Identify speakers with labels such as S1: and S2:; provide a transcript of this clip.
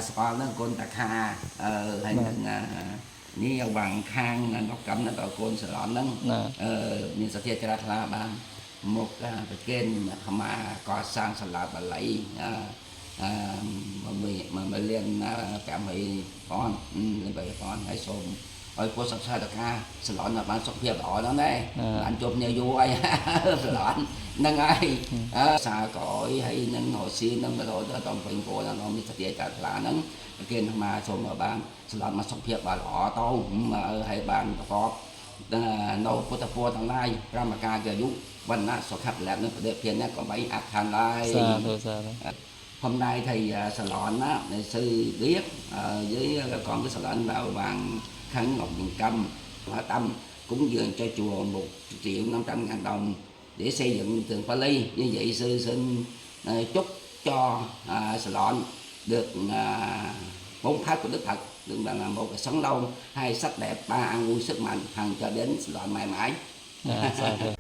S1: ស្គាល់ហ្នឹងកូនតាខាអឺហើយនឹងនេះវ៉ាងខាងងកម្មហ្នឹងក៏កូនស្រឡន់ហ្នឹង
S2: ណា
S1: អឺមានសទ្ធាជ្រះថ្លាបានមកប្រគេនអាត្មាកសាងសាលាបាលីអឺអឺមួយលាន500ពាន់លាន500ហើយសូមឲ្យពុទ្ធសាសនាស្រឡន់ឲ្យបានសុខភាពល្អហ្នឹងដែរបានជួបគ្នាយូរហើយស្រឡន់ហ្នឹងហើយអឺសាក្រោយហើយនឹងរស់ស៊ីនឹងរហូតដល់ពេញពោដល់មានសទ្ធាជ្រះថ្លាហ្នឹងប្រគេនអាត្មាសូមឲ្យបានស្រឡន់មកសុខភាពបានល្អទៅហើយបានប្រកប នៅពុទ្ធពរទាំងឡាយ5ប្រការគឺអាយុវណ្ណៈសុខៈពលៈនិងបដិភានៈកុំបីអាក់ខានឡើយ
S2: សាធុសាធុ
S1: Hôm nay thì Salon á, đại sư biết với con cái Salon vào bàn Khánh Ngọc Điện Cầm Hóa Tâm cúng dường cho chùa 1.500.000 đồng để xây dựng tượng Pali. Như vậy sư xin chúc cho Salon được bốn pháp của Đức Phật, tức là một là sống lâu, hai sắc đẹp, ba an vui sức mạnh, hằng cho đến Salon mãi mãi.
S2: ណាសាធុ